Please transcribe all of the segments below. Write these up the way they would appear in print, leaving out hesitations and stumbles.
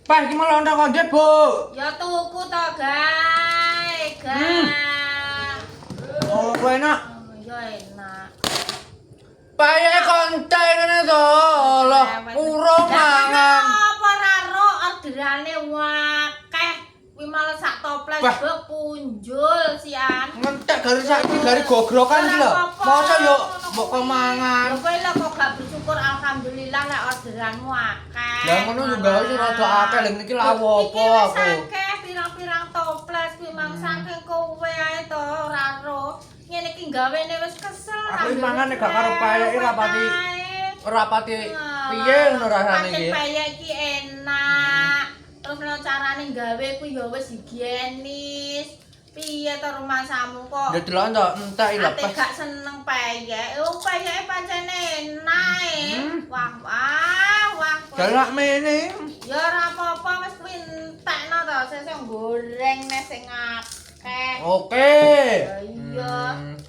Pak, iki malah ono konde, Bu. Ya tuku to, gae. Gae. Oh, enak. Oh, ya enak. Payek konten ngene to. Loh, urung mangan. Apa ora ro orderane wakeh. Kuwi malah sak toples Wah. bek punjul sian. Ngentek gari saiki gari gogrokan iki lho. Masa yo mbok kon mangan. Lho, kowe lho kok gak bersyukur, alhamdulillah lek orderanmu akeh. Lah ngono yo gawe sing rada akeh lha niki lha apa Iki wis aku. akeh pirang-pirang toples kuwi mang saking kowe ae to ora ro. Ngene iki gawene wis kesel. Aku iki mangan nek gak karo payek iki ora pati piye ngono rasane iki. Pancen peyek iki enak. Terus lho carane gawe ku ya wis higienis. Piye to rumasamu kok? Ya delok to entek iki lho. Ate gak seneng peyek. Oh, peyeke pancen enak e. Wah, wah, wah. Galak mene. Ya ora apa-apa, wis kuwi entekno to, sesuk goreng nek sing akeh. Oke. Ya iya.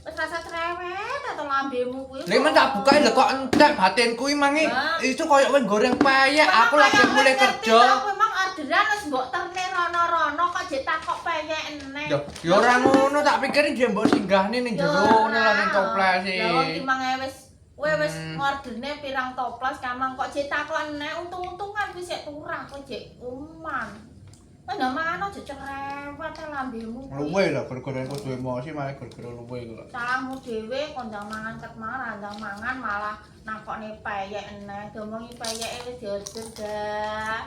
Wis rasa cerewet atau lambemu kuwi. Nek men tak buka lho kok entek batinku iki mangi. Hah? Itu koyo wis goreng peyek, aku lagi mulai kerja. Aku emang orderan wis mbok terne rono-rono kok jek takok peyek eneh. Ya, ya ora ngono, tak pikir dia mbok singgahne ning jero ngono lho ning toples iki. Lah wong ki mang wis kowe wis ngorderne pirang toples kamang kok jek takok eneh, untung-untungan kuwi sik turah kowe jek uman. Kowe ndak mangan aja cerewet ta lambemu kuwi. Luwe lho gara-gara kudu emosi malah gara-gara luwe iku lho. Salahmu dhewe kondang mangan ket marah, ndang mangan malah nakokne peyek eneh. Diomongi peyeke wis diorder dah.